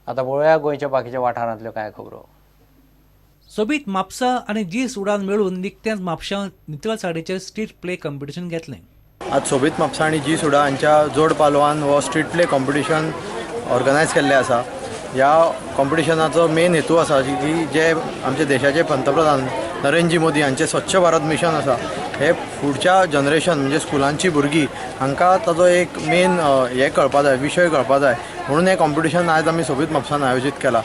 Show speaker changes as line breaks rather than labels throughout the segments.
आतां पळोवया गोंयच्या बाकीच्या वाठारांतल्यो कांय खबरो.
सोबीत म्हापसा आनी जी सुडान मेळून निकत्याच म्हापशां नितळसाणीचेर स्ट्रीट प्ले कॉम्पिटिशन घेतलें.
आज सोबीत म्हापसा आनी जी सुडा हांच्या जोड पालवान हो स्ट्रीट प्ले कॉम्पिटिशन ऑर्गनायज केल्लें आसा. ह्या कॉम्पिटिशनाचो मेन हेतू आसा की जे आमचे देशाचे पंतप्रधान नरेंद्र मोदी हांचें स्वच्छ भारत मिशन आसा, हे फुडच्या जनरेशन म्हणजे स्कुलांची भुरगीं हांकां ताजो एक मेन हें कळपा जाय, विशय कळपा जाय म्हणून हें कॉम्पिटिशन आयज आमी सोबीत म्हापसान आयोजीत केलां.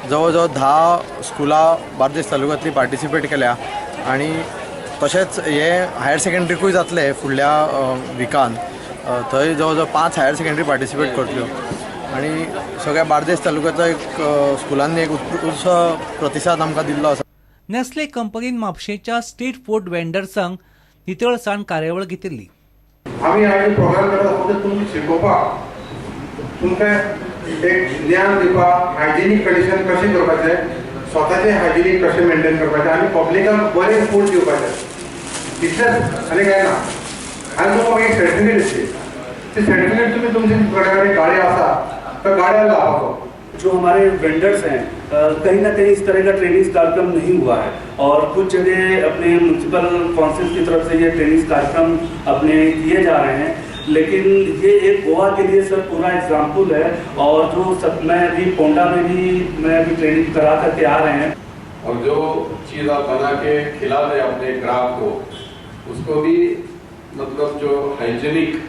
जवळ जवळ 10 स्कुलां बार्देस तालुक्यांतली पार्टिसिपेट केल्या आनी तशेंच हे हायर सेकंडरीकूय जातलें फुडल्या विकान. थंय जवळ जवळ 5 हायर सेकंडरी पार्टिसिपेट करतल्यो आनी सगळ्या बार्देस तालुक्याचो एक स्कुलांनी एक उत्कृश्ट प्रतिसाद आमकां दिल्लो आसा.
नेस्ले कंपनीन म्हापशेंच्या स्ट्रीट फूड वेंडर्सांक नितळसाण कार्यावळ घेतिल्ली.
आमी आयज प्रोग्राम करता फक्त तुमकां शिकोवपाक, तुमकां एक ज्ञान दिवपाक, हायजिनीक कंडिशन कशें करपाचें, स्वताचें हायजिनीक कशें मेंटेन करपाचें आनी पब्लिकाक बरें फूड दिवपाचें, इतलेंच आनी कांय ना. आनी तुमकां मागीर सर्टिफिकेट दितली, ती सर्टिफिकेट तुमी तुमचे कडेन गाडी आसा तर गाड्यार लावपाचो.
जो हमारे वेंडर्स हैं कहीं ना कहीं इस तरह का ट्रेनिंग कार्यक्रम नहीं हुआ है और कुछ जगह अपने म्यूनसिपल काउंसिल की तरफ से ये ट्रेनिंग कार्यक्रम अपने किए जा रहे हैं, लेकिन ये एक गोवा के लिए सर पूरा एग्जाम्पल है. और जो सब मैं अभी पोंडा में भी मैं अभी ट्रेनिंग करा करके आ रहे हैं.
और जो चीज़ आप बना के खिला रहे अपने ग्राहक को, उसको भी मतलब जो हाइजीनिक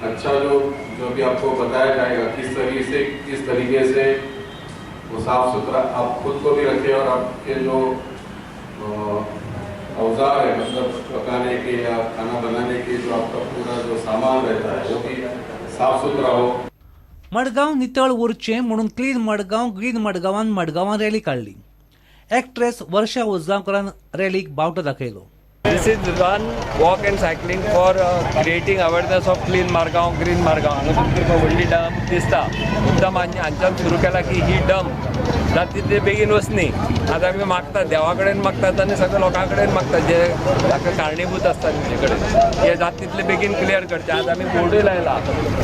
अच्छा जो जो भी आपको बताया जाएगा किस तरीके से वो साफ़ सुथरा आप खुद को भी रखें और आपके जो औजार है मतलब पकाने के या खाना बनाने के जो आपका पूरा जो सामान रहता है वो भी साफ सुथरा हो.
मडगांव नितळ उरचें म्हणून क्लीन मडगांव ग्रीन मडगांवान मडगांवां रॅली काडली. एक्ट्रेस वर्षा उजगांवकरान रॅलीक बावटो दाखयलो.
This is run, walk and cycling for creating awareness of clean Margao, green Margao. हांगा तुमकां व्हडली डंप दिसता. मुद्दाम हांच्यान सुरू केला की ही डंप जाता तितले बेगीन वचनी. आतां आमी मागतात, देवा कडेन मागतात आनी सगळ्या लोकां कडेन मागतात जे ताका कारणीभूत आसतात तेजे कडेन, हे जाता तितले बेगीन क्लियर करचे. आज आमी बोर्डूय लायला,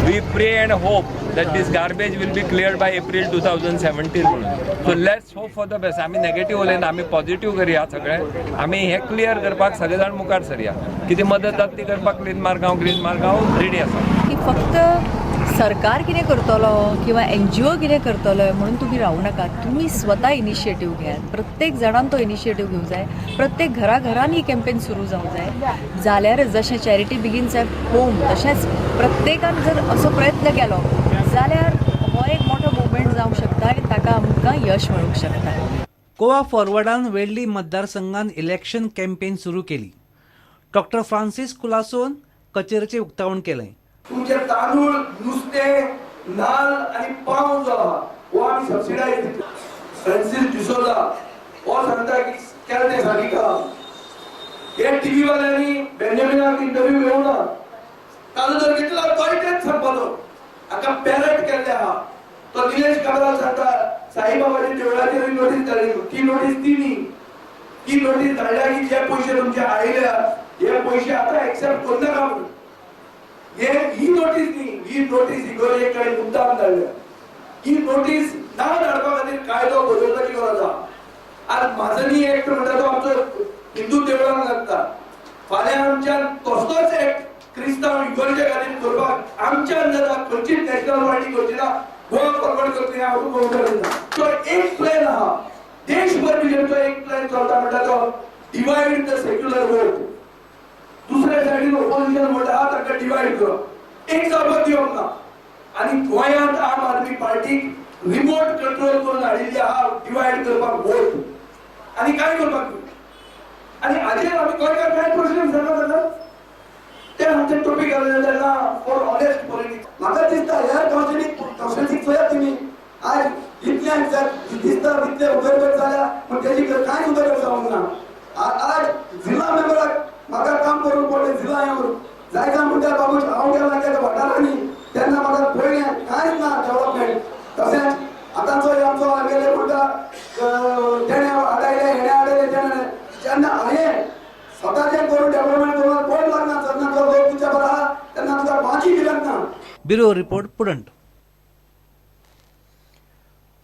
we pray and hope that this garbage will be clear by April 2017 म्हणून. So let's hope for the best. आमी नेगेटीव उलयना, आमी पॉझिटीव करया. सगळे आमी हें क्लियर करपाक सगळे जाण मुखार सरया. कितें मदत जाता ती करपाक clean Margao green Margao ready आसा.
की फक्त सरकार कितें करतलो किंवा एनजीओ कितें करतलो म्हणून तुमी रावू नाका, तुमी स्वता इनिशिएटीव घेयात. प्रत्येक जाणान तो इनिशिएटीव घेवंक जाय. प्रत्येक घराघरान ही कॅम्पेन सुरू जावंक जाय. जाल्यार जशें चॅरिटी बिगीन्स एट होम, तशेंच प्रत्येकान जर असो प्रयत्न केलो जाल्यार हो एक मोठो मुवमेंट जावंक शकता आनी ताका आमकां यश मेळूंक शकता.
गोवा फॉरवर्डान वेर्ली मतदारसंघान इलेक्शन कॅम्पेन सुरू केली. डॉक्टर फ्रांसीस कुलासोन कचेरेचें उक्तावण केलें.
तुमचे तांदूळ, नुस्तें, नाल्ल आनी पाव जो आहा हो आमी सबसिडायज दितले. फ्रांसीस डिसोजा हो सांगता की केलें तें सारकें काम. हे टीव्ही वाल्यांनी बेंजामिनाक इंटरव्यू घेवना, ताजो जर घेतलो तोय तेच सांगपाचो. हाका पॅरट केल्ले आहा. तो निलेश काब्राल सांगता साईबाबाच्या देवळाचेर नोटीस धाडली, ती नोटीस ती न्ही. ती नोटीस धाडल्या की जे पयशे तुमचे आयल्या हे पयशे आतां एक्सेप्ट करनाका म्हणून. हे ही नोटीस न्ही, ही नोटीस इगर्जे कडेन मुद्दाम धाडल्या. ही नोटीस ना धाडपा खातीर कायदो बदलपाची गरज आहा. आज म्हाजनी एक्ट म्हणटा तो आमचो हिंदू देवळांक लागता. फाल्यां आमच्यान तसलोच एक्ट क्रिस्तांव इगर्जे खातीर करपाक आमच्यान जाता. खंयचीच नॅशनल पार्टी करची ना, गोवा फॉरवर्ड करतली हांव तुमकां खबर दिता. तो एक प्लॅन आहा, देशभर बीजेपीचो एक प्लॅन चलता म्हणटा तो डिवायड the secular vote. दुसऱ्या सायडीन ओपोजिशन वोट आहा तांकां डिवायड करप, एक जावपाक दिवप ना. आनी गोंयांत आम आदमी पार्टीक रिमोट कंट्रोल करून हाडिल्ली आहा डिवायड करपाक वोट. आनी काय करपाक आनी हाजेर आमी गोंयकार कांय प्रश्न विचारना जाल्यार ते आमचे टोपी घालून तेन्ना फॉर ऑनेस्ट पॉलिटिक्स.
म्हाका दिसता ह्या कॉन्स्टिट्युन्सीक चोयात तुमी, आज इतल्यान दिसता इतले उदरगत जाल्या, पूण तेजी कांयच उदरगत जावंक ना. आज जिल्ला मेंबराक म्हाका काम करूंक पडलें. जिल्ला येवन जायता म्हणटा बाबू हांव गेला त्या वाठारांनी तेन्ना म्हाका पळयलें कांयच ना डेव्हलपमेंट. तशेंच आतांचो आमचो एम एल ए म्हणटा तेणें आडायलें, हेणें आडायलें, तेणें. जेन्ना हांवें स्वताचें करून डेव्हलपमेंट करून कोण लागना, जेन्ना तो लोक तुमच्या बरोबर आहा तेन्ना तुका माची भिरत ना.
Bureau report, Prudent.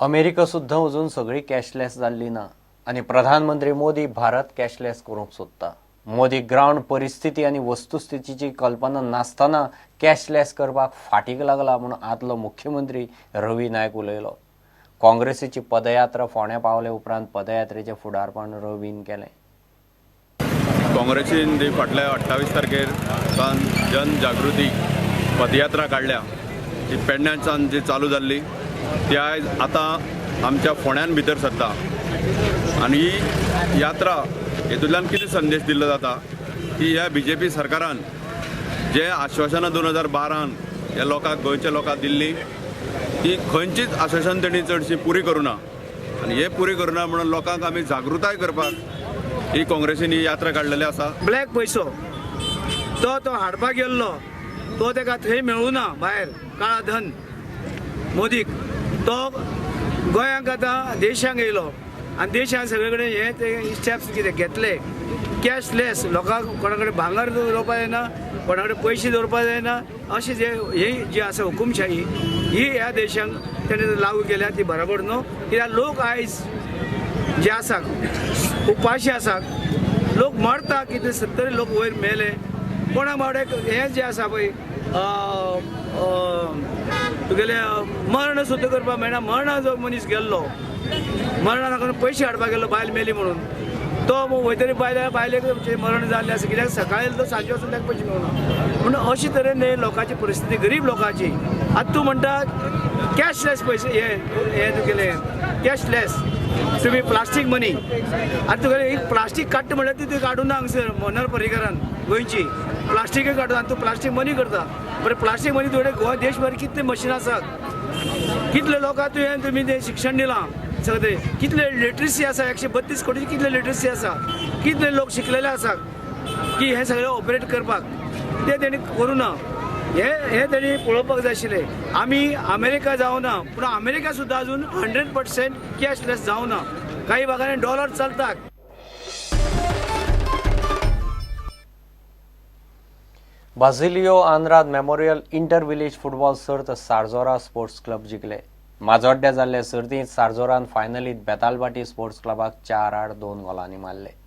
अमेरिका सुद्दां अजून सगळी कॅशलेस जाल्ली ना आनी प्रधानमंत्री मोदी भारत कॅशलेस करूंक सोदता. मोदी ग्रावंड परिस्थिती आनी वस्तुस्थितीची कल्पना नासतना कॅशलेस करपाक फाटीक लागला म्हूण आदलो मुख्यमंत्री रवी नायक उलयलो. काँग्रेसीची पदयात्रा फोंड्या पावले उपरांत पदयात्रेचें फुडारपण रवीन केलें.
काँग्रेसीन जी फाटल्या 28 तारखेर सावन जनजागृती पदयात्रा काडल्या ती पेडण्याच्यान जी चालू जाल्ली ती आयज आतां आमच्या फोंड्यान भितर सरता आनी ही यात्रा हेतूंतल्यान कितें संदेश दिल्लो जाता की ह्या बीजेपी सरकारान जे आश्वासनां 2012 ह्या लोकांक गोंयच्या लोकांक दिल्ली ती खंयचीच आश्वासन तेणी चडशी पुरी करूं ना आनी हे पुरी करूना म्हणून लोकांक आमी जागृताय करपाक ही काँग्रेसीन ही यात्रा काडलेली आसा.
ब्लॅक पयसो तो तो हाडपाक गेल्लो तो तेका थंय मेळूना भायर काळा धन मोदीक तो गोंयांक आतां देशांक येयलो आनी देशांत सगळे कडेन हे ते स्टेप्स कितें घेतले कॅशलेस लोकांक कोणा कडेन भांगर दवरपाक जायना, कोणा कडेन पयशे दवरपाक जायना, अशें जे ही जी आसा हुकुमशाही ही ह्या देशांक तेणें लागू केल्या ती बरोबर न्हू. कित्याक लोक आयज जे आसा उपाशी आसा, लोक मरता कितें 70 लोक वयर मेले कोणा बावड्याक हें जें आसा पळय तुगेलें मर्ण सुद्दां करपाक मेळना. मरणा जो मनीस गेल्लो मरणाक लागून पयशे हाडपाक गेल्लो बायल मेली म्हणून तो वयतरी बायले बायलेक मरण जाल्लें आसा कित्याक सकाळी तो सांजे वचून ताका पयशे मेळना. म्हणून अशे तरेन लोकांची परिस्थिती गरीब लोकांची. आतां तूं म्हणटा कॅशलेस पयशे हे हे तुगेले कॅशलेस तुमी प्लास्टीक मनी. आतां तुगेलें एक प्लास्टीक काडटा म्हणल्यार ती काडूं ना हांगसर मनोहर पर्रीकारान गोंयची प्लास्टीकय काडून आनी तूं प्लास्टीक मनी करता. बरें प्लास्टीक मनी तुवें गोंय देशभर कितले मशिनां आसात, कितले लोकांक तुवें तुमी तें शिक्षण दिलां सगळें, कितले लिटरसी आसा 132 कोटी कितले लिटरसी आसा, कितले लोक शिकलेले आसात की हें सगळें ऑपरेट करपाक तें तेणी करूं ना. हे हे तेणी पळोवपाक जाय आशिल्लें. आमी अमेरिका जावना पूण अमेरिका सुद्दां अजून 100% कॅशलेस जावना, काही भागांनी डॉलर चलतात.
Basilio Andrade memorial inter village football सर्त सारजोरा स्पोर्ट्स क्लब जिखले. माजोड्ड्या जाल्ले सर्तींत सारजोरान फायनलीत बेतालभाटी स्पोर्ट्स क्लबाक 4-2 गोलांनी मारले.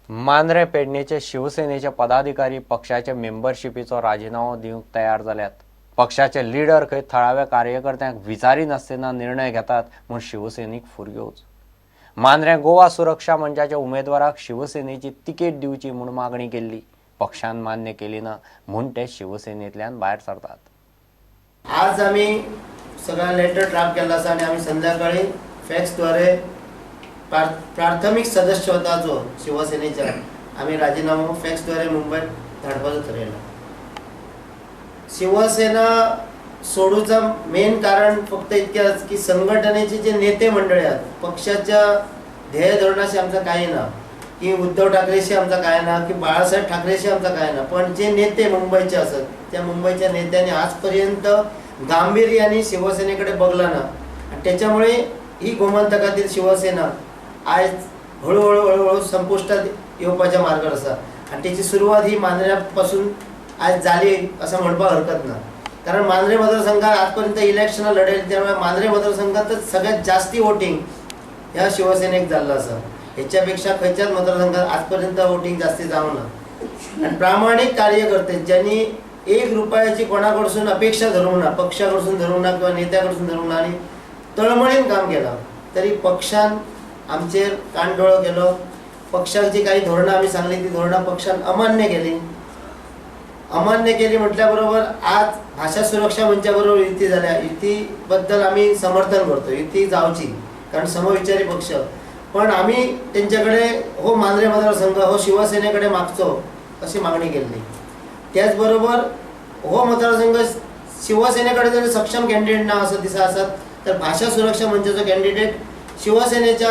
मांद्रे पेडणेचे शिवसेनेचे पदाधिकारी पक्षाचे मेंबरशिपीचो राजिनामो दिवंक तयार जाल्यात. पक्षाचे लिडर खंय थळाव्या कार्यकर्त्यांक विचारी नासतना निर्णय घेतात म्हूण शिवसैनीक फुरग्योच. मांद्रे गोवा सुरक्षा मंचाच्या उमेदवाराक शिवसेनेची तिकेट दिवची म्हूण मागणी केल्ली, पक्षान मान्य केली ना म्हूण ते शिवसेनेंतल्यान भायर सरतात.
आज आमी सगळ्या लेटर ड्राफ्ट केल्लो आसा आनी आमी संध्याकाळी फॅक्सद्वारे प्राथमिक सदस्यत्वाचो शिवसेनेच्या आमी राजीनामो फॅक्सद्वारे मुंबयत धाडपाचो थरयला. शिवसेना सोडूचा मेन कारण फक्त इतकेंच की संघटनेचे जे नेते मंडळी आहात पक्षाच्या ध्येय धोरणाशी आमचा काही ना, की उद्धव ठाकरेशी आमचा काय ना, की बाळासाहेब ठाकरेशी आमचा काय ना, पण जे नेते मुंबईचे असत त्या मुंबईच्या नेत्यांनी आजपर्यंत गांभीर्याने शिवसेनेकडे बघला ना आणि त्याच्यामुळे ही गोमंतकातील शिवसेना आयज हळूहळू हळूहळू संपुश्टात येवपाच्या मार्गार आसा आनी तेची सुरवात ही मांद्र्या पासून आज जाली असं म्हणपाक हरकत ना. कारण मांद्रे मतदारसंघात आजपर्यंत इलेक्शनां लढयली त्यामुळे मांद्रे मतदारसंघातच सगळ्यात जास्ती वोटिंग ह्या शिवसेनेक जाल्लो आसा. हेच्या पेक्षा खंयच्याच मतदारसंघात आजपर्यंत वोटिंग जास्ती जावंक ना. आनी प्रामाणीक कार्यकर्ते ज्यांनी एक रुपयाची कोणा कडसून अपेक्षा धरूंक ना, पक्षा कडसून धरूंक ना किंवा नेत्या कडसून धरूंक ना आनी तळमळीन काम केलां, तरी पक्षान आमचेर कानडोळो केलो. पक्षाक जी काही धोरणां आमी सांगली ती धोरणां पक्षान अमान्य केली. अमान्य केली म्हटल्या बरोबर आज भाशा सुरक्षा मंचा बरोबर युती जाल्या. युती बद्दल आमी समर्थन करतो, युती जावची कारण समविचारी पक्ष. पण आमी तेंच्या कडेन हो मांद्रे मतदारसंघ हो शिवसेने कडेन मागचो अशी मागणी केल्ली. त्याच बरोबर हो मतदारसंघ शिवसेने कडेन जर सक्षम कॅन्डिडेट ना असो दिसा आसत तर भाशा सुरक्षा मंचाचो कॅन्डिडेट शिवसेनेच्या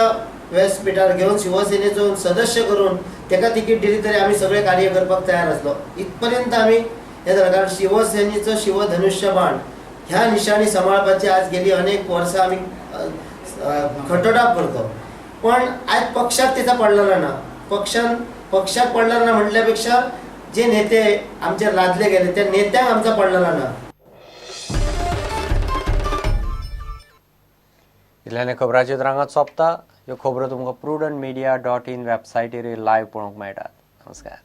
व्यासपीठार घेवन शिवसेनेचो सदस्य करून तेका तिकीट दिली तरी आमी सगळे कार्य करपाक तयार आसलो. इतपर्यंत आमी हें जालें. कारण शिवसेनेचो शिवधनुष्यबाण ह्या निशाणी सांबाळपाची आज गेली अनेक वर्सां आमी खटोटाप करतो. पण आज पक्षाक तेचा पडलेलो ना. पक्षाक पडलेलो ना म्हटल्या पेक्षा जे नेते आमचेर लादले गेले त्या नेत्यांक आमचा पडलेलो ना.
इतल्यान खबरांच्यो रांगात सोंपता. ह्यो खबरो तुमकां prudentmedia.in वेबसायटीर लायव्ह पळोवंक मेळटात. नमस्कार.